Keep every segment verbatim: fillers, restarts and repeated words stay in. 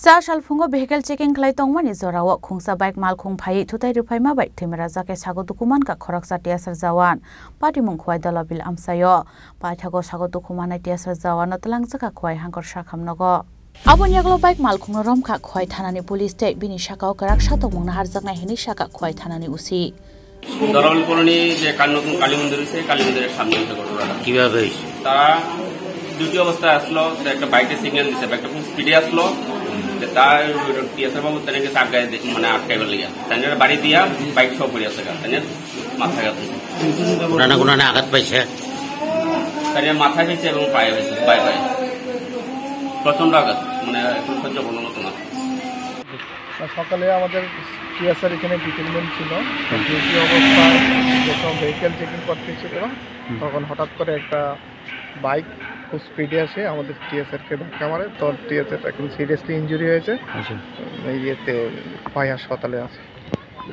Cha salphungo vehicle checking khlai tongmani jorao khungsa bike malkhung phaiwi thutai rwphaima bai thwimara jake sago dukumankha khoroksa T S R jawan. Patimung Khwai Dolabil amchaio. Paithago sago dukumanai T S R jawano twlangjakha Khwai Hangkor Sakham nogo. Aboni yagulo bike malkhungno romkha Khwai thanani police tei bini sakao kwrak satokmung naharjaknai hinwi sakha Khwai thanani O C. দলাবল কলোনি যে কাল নতুন কালী মন্দির হয়েছে, কালী মন্দিরের সামনে হয়েছে ঘটনাটা। কিভাবে হয়েছে? তারা ডিউটি অবস্থায় আসলো, তো একটা বাইকে সিগন্যাল দিছে, বাইকটা খুব স্পিডে আসলো, তো তার টিএসআর বাবু তাদের কাছে আটকায় দে-, মানে আটকাইবার লিগা। তাদের বাড়ি দিয়া বাইক সহ পড়ে আছে গা, তাদের মাথা গা। কোনো না কোনো না আঘাত পাইছে? তাদের মাথায় পাইছে এবং পায়ে পাইছে, পায়ে পায়ে। প্রচণ্ড আঘাত, মানে এখন সহ্য করার মতো না। আর সকালে আমাদের টিএসআর এখানে ডিটেইলমেন্ট ছিল, তো ডিউটি অবস্থায় যখন ভেহিকেল চেকিং করতে এসেছিলাম, হুম। তখন হঠাৎ করে একটা বাইক খুব স্পিডে আসে আমাদের টিএসআর কে ধাক্কা মারে, তো টিএসআর এখন সিরিয়াসলি ইনজুরি হয়েছে। আচ্ছা। এই ইয়েতে খোয়াই হাসপাতালে আছে।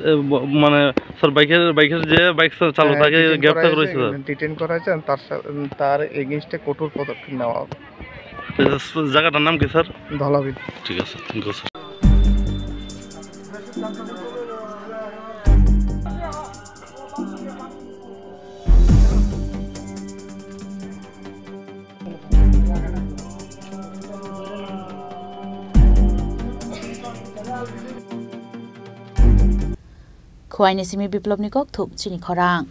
এ, ব-, মানে, স্যার, বাইকের, বাইকের যে বাইক চা-, চালক, হ্যাঁ, তাকে ডিটেইন গ্রেফতার করা করেছে, হয়েছে, স্যার? ডিটেইন করা হয়েছে, তার সা-, তার এগেইনস্টে কঠোর পদক্ষেপ নেওয়া হবে। তো, জায়গাটার নাম কি, স্যার? ধলাবিল। ঠিক আছে, thank you, sir. Khwai ni simi Biplobni kok thuk chini khorang.